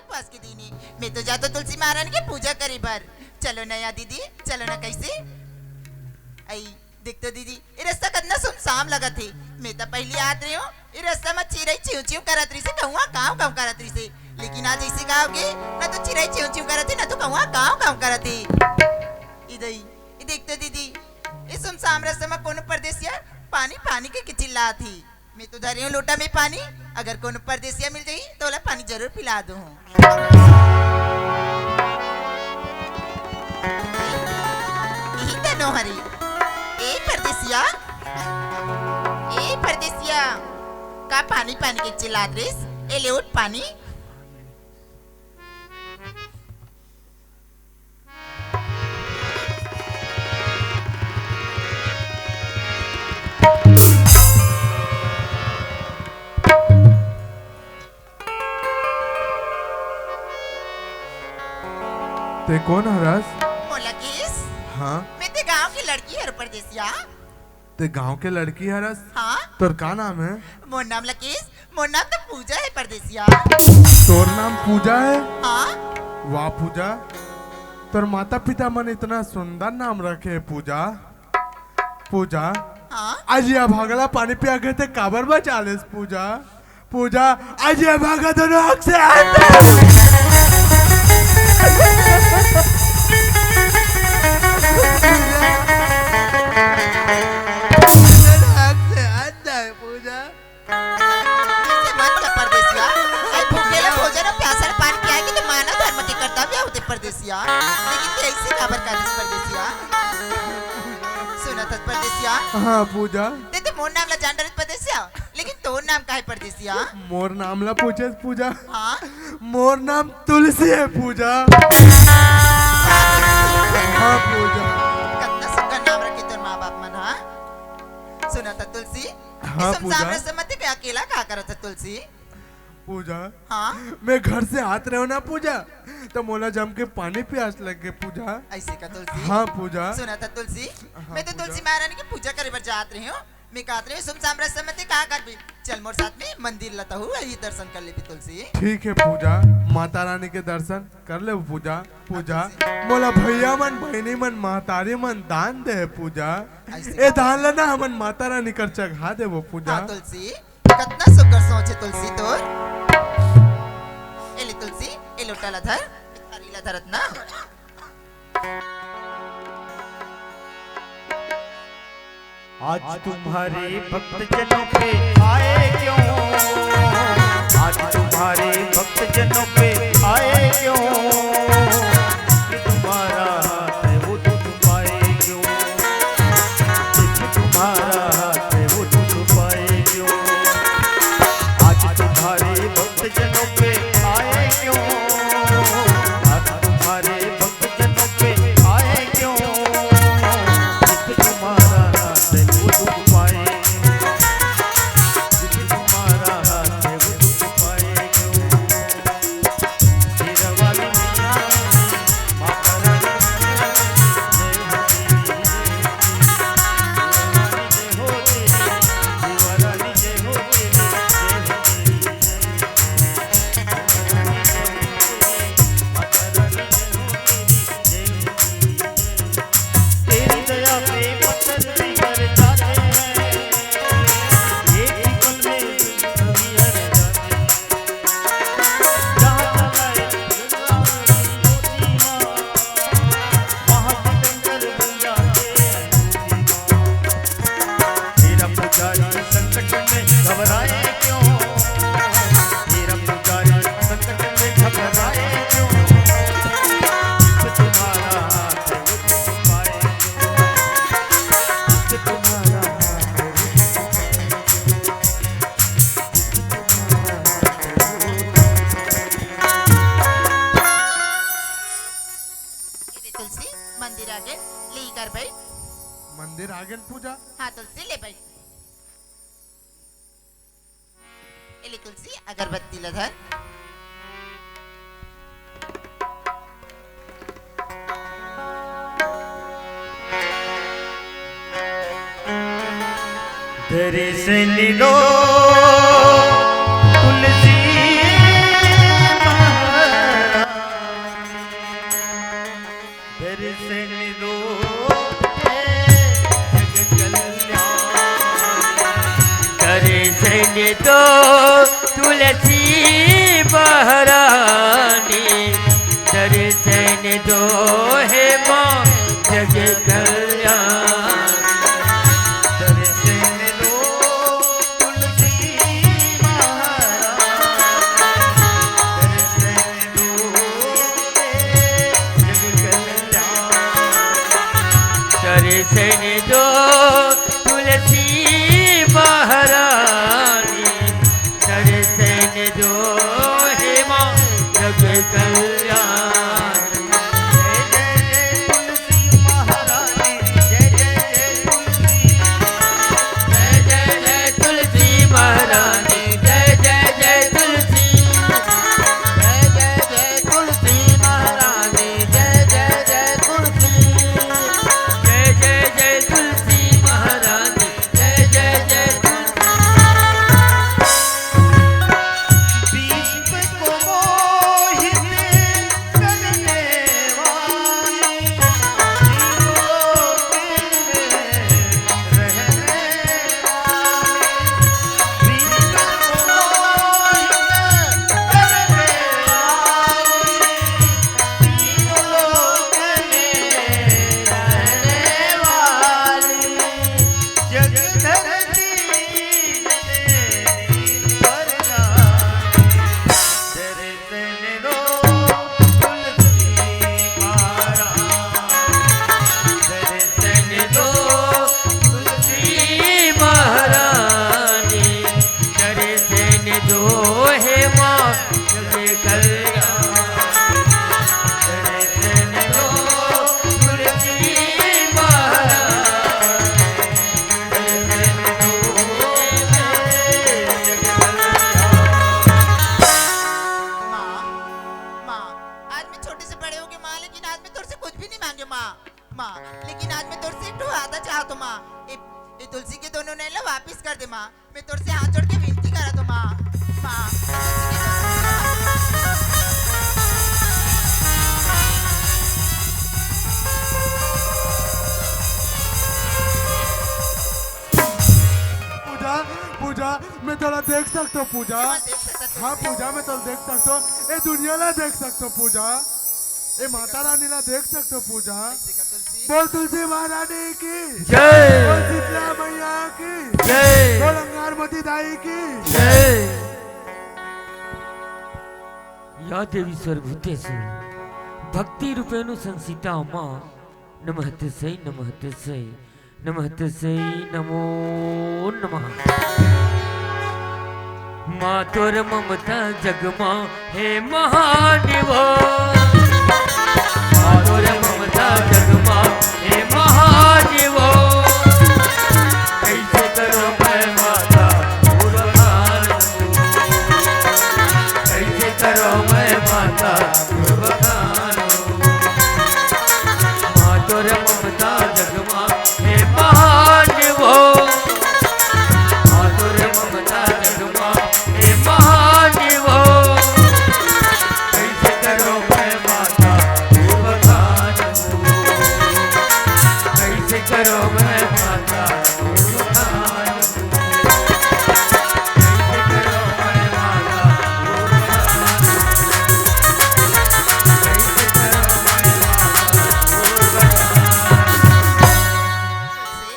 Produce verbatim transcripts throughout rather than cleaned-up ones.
पास के दीनी, मैं तो जातो तुलसी महारानी के पूजा करे बर। चलो ना या दीदी, चलो ना। कैसे? आई, देख तो दीदी, ये रास्ता कतना सुनसान लगत हे। मैं तो पहली आत रहे हूँ, ये रास्ता में चिरई चिव चिव करत रहिसे, कौआ काव काव करत रहिसे। लेकिन आज ऐसे गाँव के ना तो चिरई चिव चिव करत हे, ना तो कौआ काव काव करत हे। ई दई, ई देख तो दीदी, ये सुनसान रास्ता में कोनो परदेसिया पानी पानी के चिल्लात हे। मैं तो धरे हूँ लोटा में पानी, अगर कोनो परदेसिया मिल जाही तो ओला पानी जरूर पिला दूँ। यही तनो हरी। ए परदेसिया, ए परदेसिया, का पानी पानी के चिल्लात रहिस? ए ले उठ पानी। ते कोन हरस? मोला किस? हाँ। मैं ते गांव के लड़की हर परदेसिया। ते गांव के लड़की हरस? हाँ। तोर का नाम है? मोर नाम लकीस, मोर नाम तो पूजा है परदेसिया। तोर नाम पूजा है? हाँ। वाह पूजा, तोर माता पिता मन इतना सुंदर नाम रखे है पूजा। पूजा, हाँ? आज ये अभागला पानी पिया के ते काबर बचा लेस पूजा? पूजा, आज ये अभागा दोनों आँख से अंधा है। दोनों आँख से अंधा है पूजा। ऐसे मत कर परदेसिया। आई भूखे ले भोजन और प्यासा ले पानी पियाए के तो मानव धर्म के कर्तव्य होते परदेसिया। लेकिन ते ऐसे काबर कर दिस परदेसिया? सुनत हस परदेसिया? हाँ पूजा। ते तो मोर नाम ला जान डरत परदेसिया, लेकिन तोर नाम का है परदेसिया? मोर नाम ला पूछे पूजा? हाँ। मोर नाम तुलसी है पूजा। हाँ पूजा। कतना सुंदर नाम रखे तोर माँ बाप मन, हाँ? सुनत हस तुलसी, हाँ, इस सुनसान पूजा। रास्ते में ते अकेला का करत है तुलसी? पूजा, हाँ? मैं घर से आत रहे हो ना पूजा, तो मोला जम के पानी प्यास लग गए पूजा। ऐसे का तुलसी? हाँ पूजा। सुनत हस तुलसी, हाँ, मैं तो पूजा। तुलसी महारानी की पूजा करे बर जात रहे हूँ। मैं कहत रहे हूँ, सुनसान रास्ते में ते का करबी? चल मोर साथ में मंदिर ला तहू, यही दर्शन कर लेबी तुलसी। ठीक है पूजा, माता रानी के दर्शन कर ले पूजा। पूजा, हाँ, तुलसी। मोला भैया मन, बहिनी मन, महतारी मन दान दे पूजा। ऐसे ए दान ला ना हमन माता रानी कर चघा देबो पूजा। हाँ तुलसी, कतना सुग्घर सोच हे तुलसी तोर। ए ले तुलसी, ए लोटा ला धर, ए थारी ला धरत ना। आज तुम्हारे भक्त जनों पे आए क्यों? आज तुम्हारे भक्त जनों पे आए क्यों? तुम्हारा हाथ है वो तुम्हारे क्यों? तुम्हारा हाथ है वो तुम्हारे क्यों? आज तुम्हारे भक्त जनों पे आए क्यों? आज तुम्हारे भक्त जनों पे आए क्यों? तुम्हारा हाथ है वो तुम्हारे क्यों? तुम्हारा हाथ है वो तुम्हारे क्यों? तुलसी, मंदिर आगे, ले कर बैठ। मंदिर आगे न पूजा? हाँ तुलसी, ले बैठ। ए ले तुलसी, अगरबत्ती ला धर। दर्शन लो तुलसी महारानी। दर्शन दो हे जग कल्याण। दर्शन दो तुलसी महारानी, दर्शन दो हे माँ जग कल्याण। दर्शन दो तुलसी महारानी, दर्शन दो हे जग कल्याण। दर्शन दो तुलसी महारानी, दर्शन दो हे माँ जग कल्याण। जय जय जय तुलसी महारानी, जय जय जय तुलसी। जय जय जय तुलसी महारानी, जय जय जय तुलसी। जय जय जय तुलसी महारानी, जय जय जय तुलसी। जय जय जय तुलसी महारानी, जय जय जय तुलसी। दीप को मोहित करने वाली, तीनों लोक में रहने वाली, दीप को मोहित करने वाली, तीनों लोक में रहने वाली, जग धरती जगदीश्वर रानी, दर्शन दो तुलसी महारानी, दर्शन दो तुलसी महारानी, दर्शन दो हे माँ जग कल्याण। दर्शन दो तुलसी महारानी, दर्शन दो हे माँ जग कल्याण। माँ, माँ, आज मैं छोटे से बड़े हो गए माँ, लेकिन आज मैं तोर से कुछ भी नहीं मांगे माँ। माँ, लेकिन आज मैं तोर से एक ठो वादा चाहत हूँ माँ। ए, ए तुलसी के दोनों नैन ला वापिस कर दे माँ। मैं तोर से हाथ जोड़ के विनती करत हूँ माँ। माँ, मैं तुलसी के दोनों नैन ला वापिस पूजा, पूजा, मैं तोला देख सकथों पूजा। हाँ, देख सकत हस। हाँ पूजा, मैं तोला देख सकथों। ए दुनिया ला देख सकथों पूजा। ए माता रानी ला देख सकथों पूजा। ऐसे का तुलसी? बोल तुलसी महारानी की जय। बोल शीतला मैया की जय। बोल अंगारमती दाई की जय। या देवी सर्वभूतेषु भक्ति रूपेणु संस्थिता माँ नमः तस्यै नमः तस्यै नमः तस्यै नमो नमः। माँ तोर ममता जग मा हे महान वो। माँ तोर ममता जग मा हे महान वो। कैसे करो मैं माता तोर बखान वो। कैसे करो मैं माता तोर बखान वो। माँ तोर ममता जग मा हे महान वो। माँ तोर ममता जग मा हे महान वो। कैसे करो मैं माता तोर बखान वो। कैसे करो मैं माता तोर बखान वो। तुलसी,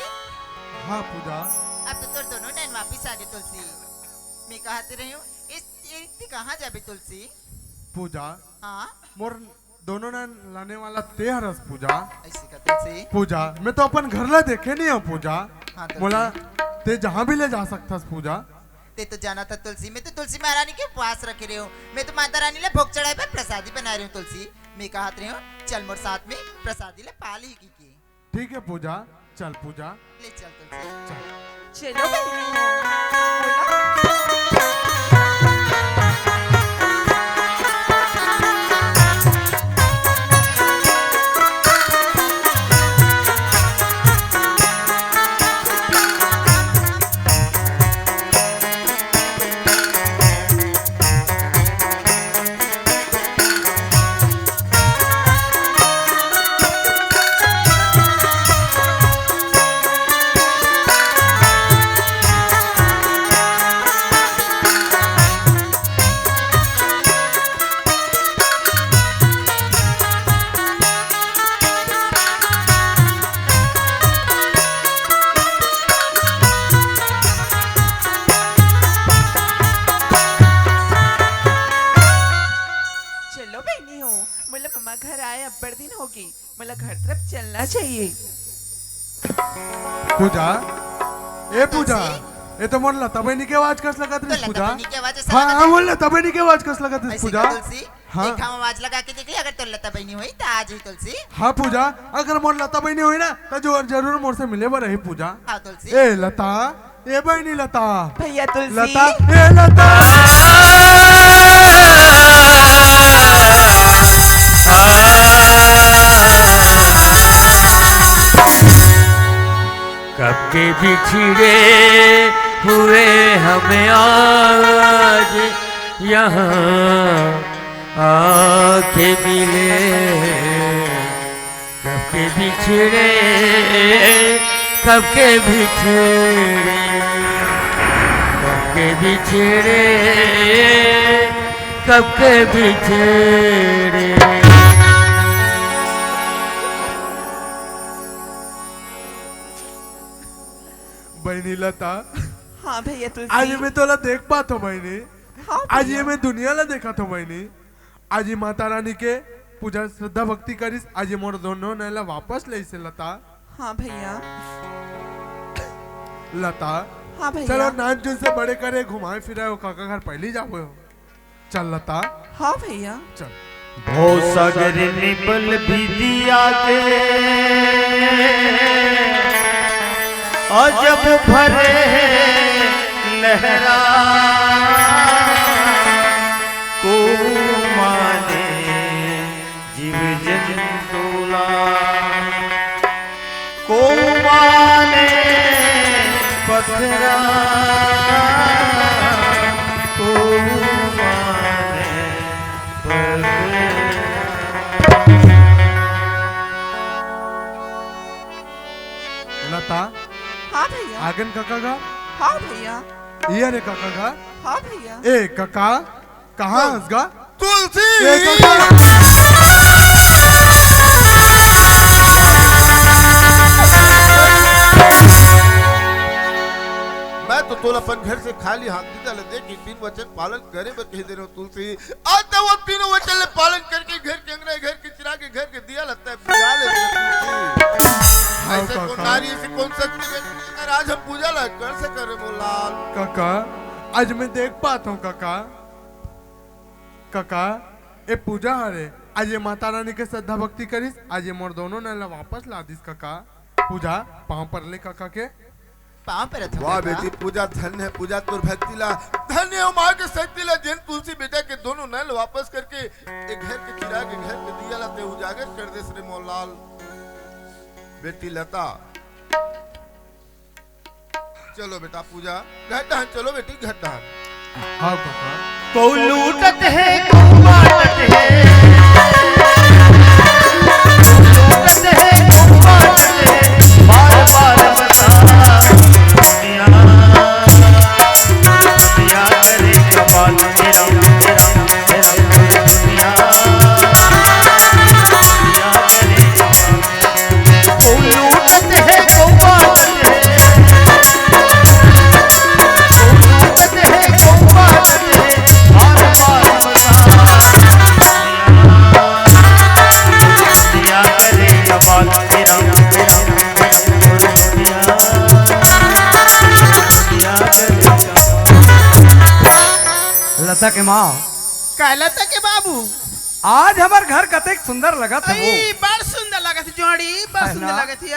हाँ पूजा। अब तो तोर दोनों नैन वापिस आ गे तुलसी। मैं कहत रहे हूँ, इस, इस कहाँ जाबे तुलसी? पूजा। हाँ? मोर दोनों नैन लाने वाला ते हरस पूजा। ऐसे का तुलसी? पूजा, मैं तो अपन घर ला देखे नहीं हूँ पूजा। हाँ, तुलसी। मोला ते जहाँ भी ले जा सकथस पूजा। ते तो जानत हस तुलसी, मैं तो तुलसी महारानी के उपवास रखे रहे हूँ। मैं तो माता रानी ला भोग चढ़ाए बर प्रसादी बनाए रहे हूँ तुलसी। मैं कहत रहे हूँ, चल मोर साथ में प्रसादी ला पा ली की, की। ठीक है पूजा, चल पूजा। ले चल तुलसी। चल। चलो बहिनी हो। चलना चाहिए। पूजा, ए पूजा, तुलसी? ए तो मोर लता बहिनी के आवाज कस लगत तो रिस लता पूजा। बहिनी के आवाज ऐसा हाँ, लगत हाँ, है? मोर लता बहिनी के आवाज कस लगत रिस ऐसे पूजा। का तुलसी? हाँ। देखा, आवाज लगा के देख ले, अगर तो लता बहिनी होई त आ जाई तुलसी। हाँ पूजा, अगर मोर लता बहिनी होई ना त जो जरूर मोर से मिले बर रही पूजा। हाँ तुलसी। ए लता, ए बहिनी लता। भैया तुलसी। लता, ए लता। कब के बिछड़े हुए हम आज यहाँ आके मिले। कब के बिछड़े, कब के बिछड़े, कब के बिछड़े, कब के बिछड़े। बहिनी लता, हाँ भैया तुलसी। आज मैं तोला देख पात हूँ बहिनी। हाँ आज भैया। ये मैं दुनिया ला देखत हूँ बहिनी। आज ये माता रानी के पूजा श्रद्धा भक्ति करिस, आज ये मोर दोनों नैन ला वापस ले से लता। हाँ भैया। लता। हाँ भैया। चलो नान जुन से बड़े करे घुमाए फिराए वो काका घर पहली जाबो। चल लता। हाँ भैया। चल। भवसागर निपल बिदिया के अजब भरे नहरा को माने जीव जंतुला को माने पथरा को माने पथरा। लता। हाँ भैया। आगन काका गा। हाँ भैया। ये रे काका गा। हाँ भैया। ए काका। कहाँ हंस गा? तुलसी! ए, तुलसी! मैं तो तोला अपन घर से खाली हाथ नहीं डाले, देख, ये तीन वचन पालन करे बर कह दे रहे हो तुलसी। आज तो वो तीनों वचन ले पालन करके घर के अंगना, घर के चिराग, घर के दिया लगता है, बुझा ले तुलसी। हाँ, ऐसे कौन काका। नारी, ऐसे कौन शक्ति है, आज हम पूजा ला कर सके रे मोलाल। काका, आज मैं देख पाता हूँ काका। कका, ए पूजा हरे, आज ये माता रानी के श्रद्धा भक्ति करिस, आज ये मोर दोनों नैन ला वापस ला दिस कका। पूजा, पाँव पर ले कका के। पाँव पर रखो वाह कका। बेटी पूजा, धन्य है पूजा तोर भक्ति ला, धन्य है माँ के शक्ति ला, जेन तुलसी बेटा के दोनों नैन वापस करके ए घर के चिराग, ए घर के दिया ला ते उजागर कर देस रे मोलाल। बेटी लता, चलो बेटा पूजा, घर डहन चलो बेटी, घर डहन। हाँ पापा। को लूटत है, को बांटत है, को लूटत है, को बांटत है, बार बार बता दुनिया। दुनिया करे कमाल मेरा, मेरा, मेरा दुनिया। दुनिया करे कमाल। को लूटत है, को बांटत है। को लूटत है, को बांटत है, बार बार बता। दिया करे कमाल मेरा, मेरा, मेरा, दिया, दिया करे कमाल। लता के माँ। का लता के बाबू? आज हमर घर कतेक सुंदर लगत हे वो। अई, बड़ सुंदर लगत हे जोड़ी, बड़ है सुंदर ना? लगत हे।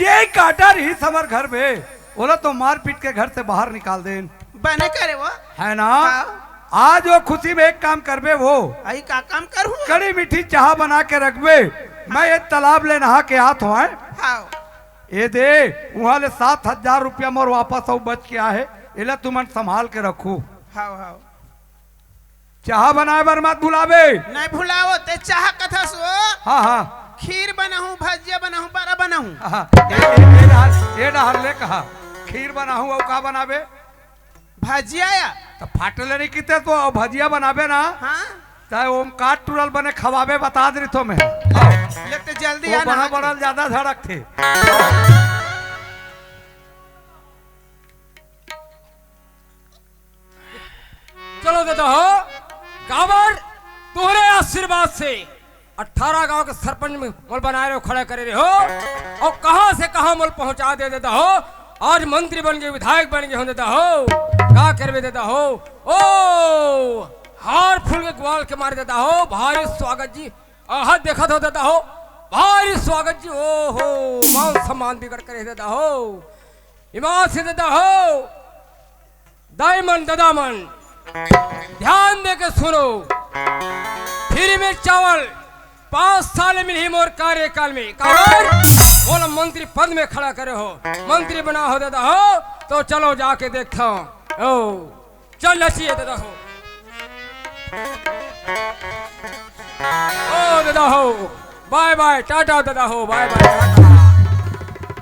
ये काटा रहिस हमर घर में, ओला तो मार पीट के घर से बाहर निकाल देन। बने करे वो। है ना? हाँ। आज वो खुशी में एक काम करबे वो। अई का काम करहूँ? कड़ी मीठी चाह बना के रखबे। मैं ये तालाब ले नहा के आत हूँ, हैं? हाँ। ये दे, उहाँ ले सात हजार रुपया मोर वापस अउ बच के आहे, एला तुमन संभाल के रखू। हाँ, हाँ। चाह बनाए बर मत भुलाबे। नहीं भुलाओ, ते चाह कथस वो। हाँ, हाँ। खीर बनाहूँ, भजिया बनाहूँ, बड़ा बनाहूँ। हाँ, ए, ए, ए डहर, ए डहर ले कहा, खीर बनाहूँ, अउ का बनाबे? भजिया या? त फाटे ले नहीं किते तो, अउ भजिया बनाबे ना। हाँ। त ओम काट टुरल बने खवाबे, बता दे रही तो मैं। ले ते जल्दी वो आना बड़ा हाँ। बड़ा ज्यादा झड़क थे। चलो दादा हो, काबर तोहरे आशीर्वाद से अठारह गांव के सरपंच में मोला बनाए रहे हो, खड़ा करे रहे हो, अउ कहां से कहां मोला पहुंचा दे ददा हो। आज मंत्री बन गे, विधायक बन गे हो ददा हो, का करबे ददा हो। ओ, हार फूल के ग्वाल के मारे ददा हो, भारी स्वागत जी। आहा, देखत हो ददा हो, भारी स्वागत जी। ओ हो, मान सम्मान बिगड़ करे ददा हो, ईमान से ददा हो। दाई मन, ददा मन, ध्यान दे के सुनो। फ्री में चावल पांच साल मिलही मोर कार्यकाल में। काबर? मोला मंत्री पद में खड़ा करे हो, मंत्री बना हो ददा हो, तो चलो जाके देखो। ओ, चल नचिए ददा हो। ओ ददा हो, बाय बाय, टाटा ददा हो, बाय बाय, टाटा।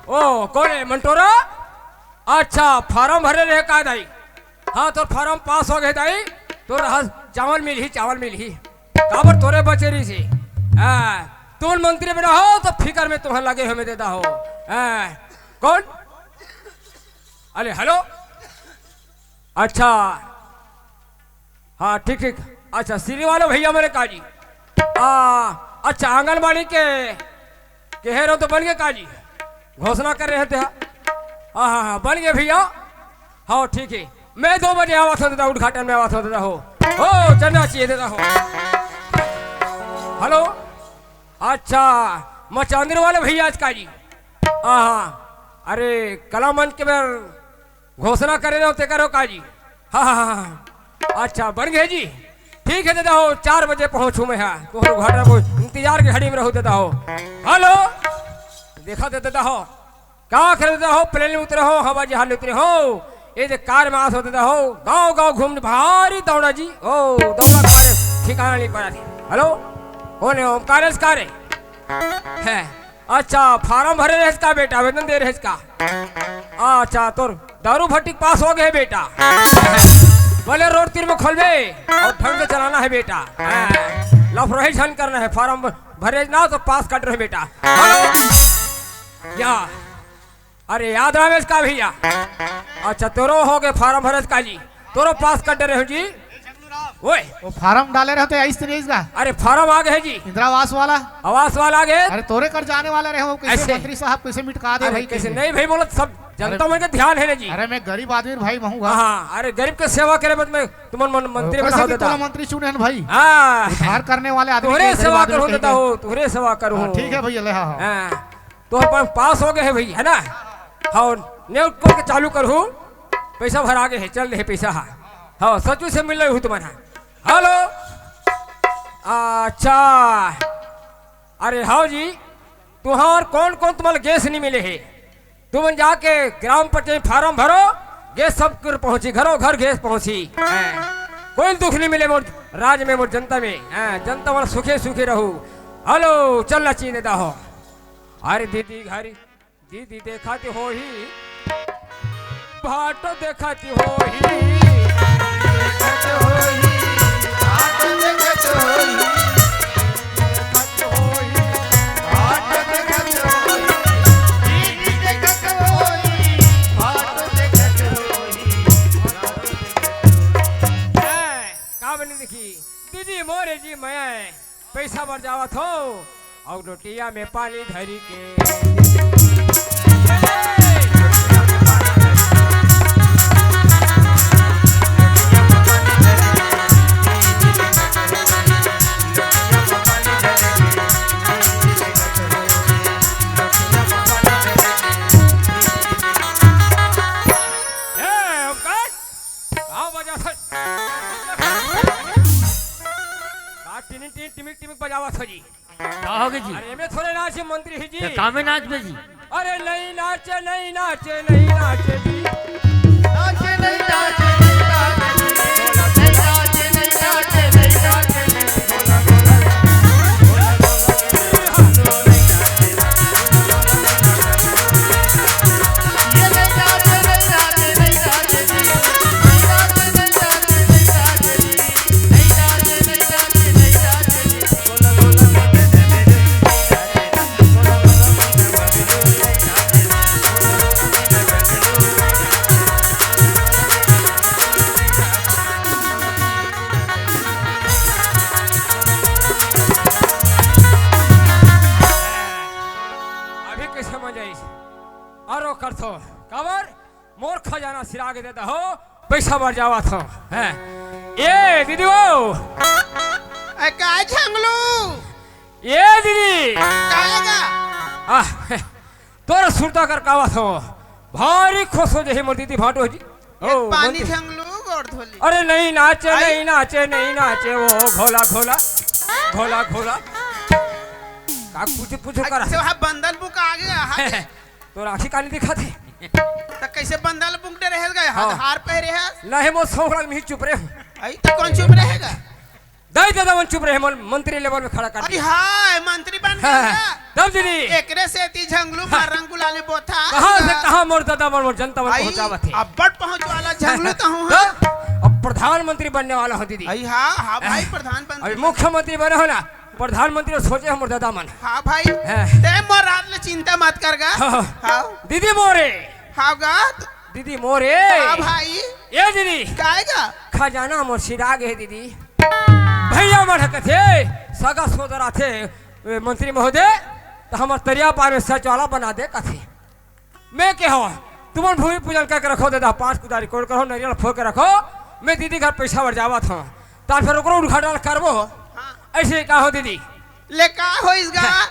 ओ, कोन हे मंटोरा? अच्छा, फारम भरे रहे का दाई? हां, तोर फारम पास हो गे दाई, तोर ह-, चावल मिलही, चावल मिलही। काबर तोरे बचे रहिसे। हां, तुमन मंत्री बना हो तो फिकर में तुमन लगे हो में ददा हो। हां, कोन? अरे हेलो, अच्छा, हां, ठीक ठीक। अच्छा, श्री वाले भैया मेरे का जी? आ, अच्छा, आंगनबाड़ी के, के हे रहो तो बन गे का जी? घोषणा करे रहे थे। हां हां हां, बन गे भैया। हां, ठीक हे, मैं दो बजे आवत हों ददा, उद्घाटन में आवत हों ददा हो। ओ, चलना चाहिए ददा हो। हेलो, अच्छा, मचांदर वाले भैया आज का जी? हां हां, अरे कला मंच के मेर घोषणा करे रहो, तेकर हो का जी? हां हां हां हां। अच्छा, बन गे जी। ठीक हे ददा हो, चार बजे पहुंचहूं मैं, हां, तोहर उद्घाटन में इंतजार के घड़ी में रहूं ददा हो। हेलो, देखा दे ददा हो, का करे ददा हो, प्लेन में उतरे हो, हवाई जहाज में उतरे हो, ये जे कार में आस हो ददा हो, गांव गांव घूम भारी दौड़ा जी। ओ, दौड़ा करे ठिकाना नहीं पड़ा थी। हेलो, कोन हे? ओमकारेश का रे? हे, अच्छा, फारम भरे रहेस का बेटा, आवेदन दे रहेस का? अच्छा, तोर दारू भट्टी के पास हो गे बेटा। भले रोड तीर में खोलबे अउ ढंग से चलाना हे बेटा। हां, लापरवाही झन करना हे, फारम भरे ना तो पास कट रहे बेटा। हेलो, या, अरे याद रमेश का भैया। अच्छा, तोरो हो गे फारम भरे का जी, तोरो पास कट रहे हो जी। ओए, वो फारम डाले रहे तो आइस तो नहीं इसका? अरे फारम आ गे हे जी। इंदिरा आवास वाला? आवास वाला आ गे। अरे तोरे कर जाने वाला रहे हो, कैसे ऐसे? मंत्री साहब कैसे मिटका दे अरे भाई, कैसे कैसे? नहीं भाई, बोलत सब जनता अरे मन के ध्यान हे ना जी। अरे मैं गरीब आदमी भाई महूं हां। हां, अरे गरीब के सेवा करे मत में तुमन मन-, मंत्री कैसे बना हो भी ददा। तोला मंत्री चुने हन भाई। हां। उद्धार करने वाले आदमी तोहरे के, गरीब सेवा आदमी करूं के ददा हो, तोहरे सेवा करूं। हां, ठीक हे भैया, ले हां, हां। हां, तोहर पा-, पास हो गे हे भाई, हे ना? हां, नेउट को के चालू करहूं, पैसा भरा गे हे, चल दे पैसा हा। हां, सचू से मिल रही हूं तुम्हारा। हेलो, अच्छा, अरे हां जी, तुहार कोन कोन तुमन गैस नहीं मिले हे? तुमन जाके ग्राम पंचायत फारम भरो, गैस सब कर पहुंची, घरों घर गैस पहुंची। हां, कोई दुख नहीं मिले मोर राज में, मोर जनता में। हां, जनता मन सुखे सुखे रहू। हेलो, चलना चाहिए ददा हो। अरे दीदी घर, दीदी देखत होही, भाटो देखत होही। का बनी देखी, दीदी मोरे जी मैं पैसा बर जावत हो अउ लोटिया में पानी धरी के। ए, ओमकार, का बजा था? का टिनिन टिन टिमिक टिमिक बजावत हो जी? का होगे जी? अरे, एमे थोरे नाचे मंत्री ही जी। त कामे नाचबे जी? अरे, नहीं नाचे, नहीं नाचे, नहीं नाचे जी। नाचे, नहीं नाचे, नहीं नाचे जी। बोला, नहीं नाचे, नहीं नाचे, नहीं नाचे जी। बोला, बोला, बोला, बोला, बोला। समझ आइस। अउ करथो, काबर? मोर खजाना सिरा के देता हो, पैसा बर जावत हो। हैं? ए दीदी वो। ए, का झंगलू? ए दीदी। काहे गा? आह, तोर सुरता कर कावत हो। भारी खुश हो जाही मोर दीदी भांटो जी। ओ, पानी मंत्री। झंगलू गोड़ धोली। अरे नहीं नाचे, हाँ? नहीं नाचे, नहीं नाचे, वो घोला, घोला, घोला, घोला। का कुछ, कुछ कर। अच्छा, वहाँ बंदल बुक आ गया, हाँ। तो राखी काली दिखा थे। तो कैसे बंदल बुक दे रहे गए? हाँ। हार पहरे है? नहीं, वो सौंकड़ा में ही चुप रहे। आई तो कौन चुप रहेगा? दाई दादा मन चुप रहे, मन-, मंत्री लेवल में खड़ा कर अरे दिया। हाय, मंत्री बन हाँ, गया। तब दीदी। एकरे सेती झंगलू हाँ। मार रंग गुलाल में बोथा। कहाँ से कहाँ मोर दादा मन, मोर जनता मन आई, पहुँचावत हे। अब्बड़ पहुँच वाला झंगलू तो हूँ, हाँ। तब अब प्रधानमंत्री बनने वाला हो दीदी। आई हाँ, हाँ भाई, हाँ। प्रधानमंत्री अभी बन- मुख्यमंत्री बने हो ना, प्रधानमंत्री सोचे हो मोर दादा मन। हाँ भाई, हाँ। ते मोर रात ले चिंता मत कर गा। हाँ। हाँ। दीदी मोरे। हाँ गा। दीदी मोरे। हाँ भाई। ए दीदी। काहे गा? खजाना मोर सिरा गे हे दीदी। भैया मन ह कथे, सगा सोदर आथे, ए, मंत्री महोदय, त हमर तरिया पार में शौचालय बना दे कथे। मैं के हव, तुमन भूमि पूजन करके रखो दादा, पाँच कुदारी कोड़ करो, नरियल फोड़ के रखो, मैं दीदी घर पैसा बर जावत हव, त फेर ओकरो उद्घाटन करबो। हाँ। ऐसे का हो दीदी? ले का होइस गा? हाँ।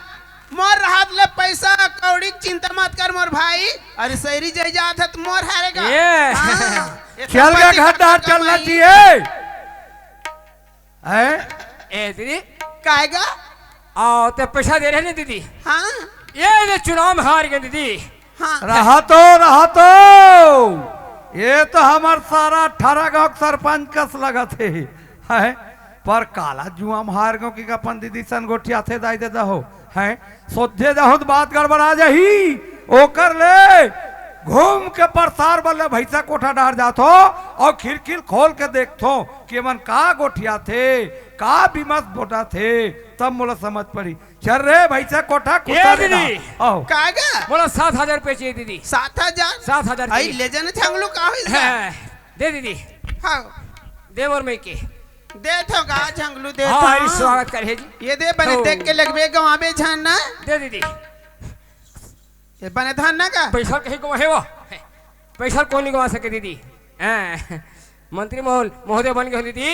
मोर हाथ ले पैसा कौड़ी के चिंता मत कर मोर भाई। अरे शहरी जाय जात हे त मोर हरे गा। ये। हाँ। ये चल सब गा, पति घर डाहर कमाई। चलना चाहिए। हैं? ए दीदी। काहे गा? आओ, ते पैसा दे रहे ना दीदी। हाँ। ये जो चुनाव में हार गए दीदी। हाँ। रहा तो, रहा तो। ये तो हमर सारा अठारह गांव के सरपंच कस लगत हे। हैं? पर काला जुआ में हार गो कि अपन दीदी सन गोठियाथे दाई ददा हो, हैं? सोझे जाहूं त बात गड़बड़ा जाही। ओकर ले घूम के प्रसार बल्ले भैंसा कोठा डार जात हो अउ खिड़की खोल के देखथो कि मन का गोठियाथे, का विमर्श बोटाथे, तब मोला समझ पड़ी। चल रे भैंसा कोठा ए कुत्ता रे दीदी। ना। आओ। का गा? मोला सात हजार रुपये चाहिए दीदी। सात हजार? सात हजार आई चाहिए। ले जाने छांगलो का होइस गा? हैं, दे दीदी। हाँ। दे मोर मइके। दे थो गा झंगलू, दे हाँ, थो। अरे स्वागत कर हे जी। ये दे बने तो देख के लगबे गवाबे झन ना। दे दीदी। ये बने धन ना का? पैसा कहीं गवा हे वो। पैसा कोई नहीं गवा सके दीदी। हैं, मंत्री महोल-, महोदय बन गए हो दीदी।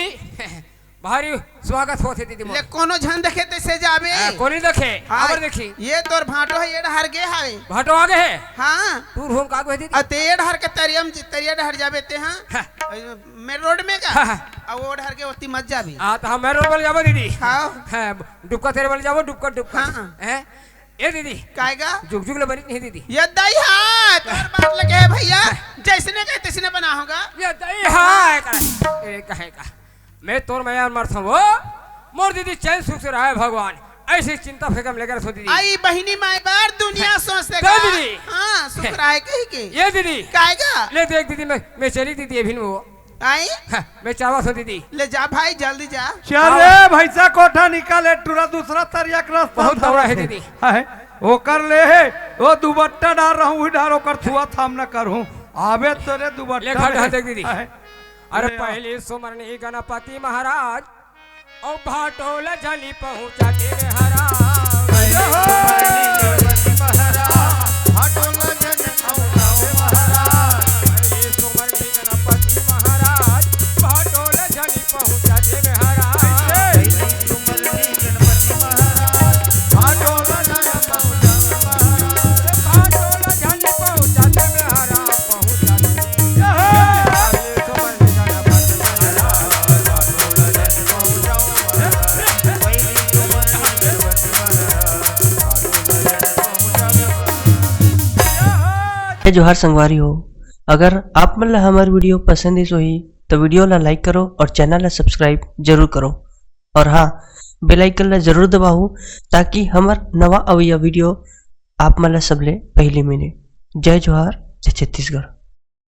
भारी स्वागत होत हे दीदी मोर। ले कोनो झन देखे तैसे जाबे। हाँ, कोनी देखे। हाँ, काबर देखी? ये तोर भांटो हे, ये डहर गे हावे। भांटो आगे हे? हाँ। दूर होम का आगे हे दीदी? अ, ते ये डहर के तरियम, तरिया डहर जाबे ते, हाँ? हाँ। अ, मेन रोड में का? हाँ, हाँ। अ, वो डहर के ओती मत जाबे। हाँ, तो हम मेन रोड वाले जाबो दीदी। हाँ। हाँ, डुबका तेरे वाले जाबो, डुबका, डुबका। हाँ। हैं? ए दीदी। काहे गा? जुग जुग ले बनी नहीं दीदी। ये दई हा, तोर बात लगे हे भैया। हाँ। जैसने कहे तैसने बना होगा। ये दई हा, का-, ए, कहे का। मैं तोर मया मरथंव वो, मोर दीदी चैन सुख से रहे भगवान, ऐसी चिंता फिकर में लेकर सो दीदी। आई बहिनी माय बार दुनिया हाँ। सोचते दे का? दीदी। हाँ, सुख रहे कही के। ये दीदी। काहे गा? ले देख दीदी, मैं, मैं चली दीदी अभी वो। आई? हाँ, मैं चाहत हूँ दीदी। ले जा भाई, जल्दी जा। चल रे भैंसा कोठा निकाले, टूरा दूसरा तरिया के रास्ता बहुत धरा दौड़ा है है। दीदी। हाँ, ओकर ले हे, वो दुबट्टा डार रहूं, वही डार ओकर छुआ थाम न करहूं। आवे तो रे दुबट्टा लेखा में। ढाल देख दीदी। हाँ। अरे ले आ। पहली सुमरनी गणपति महाराज, ओ भाटोला झली पहुंचा देवे हरा। पहली सुमरनी गणपति महाराज, भाटोला झली पहुंचा देवे हरा। पहली सुमरनी गणपति महाराज, भाटोला झली पहुंचा देवे हरा। पहली सुमरनी गणपति महाराज, भाटोला झली पहुंचा देवे हरा। भाटोला झली पहुंचा देवे हरा। जय जोहार संगवारी हो, अगर आप मन ला हमर video पसंद आइस होही, तो video ला like करो और channel ला subscribe जरूर करो। और हाँ, bell icon ला जरूर दबाओ, ताकि हमर नवा अवइया video आप मन ला सबले पहली मिले। जय जोहार, जय छत्तीसगढ़।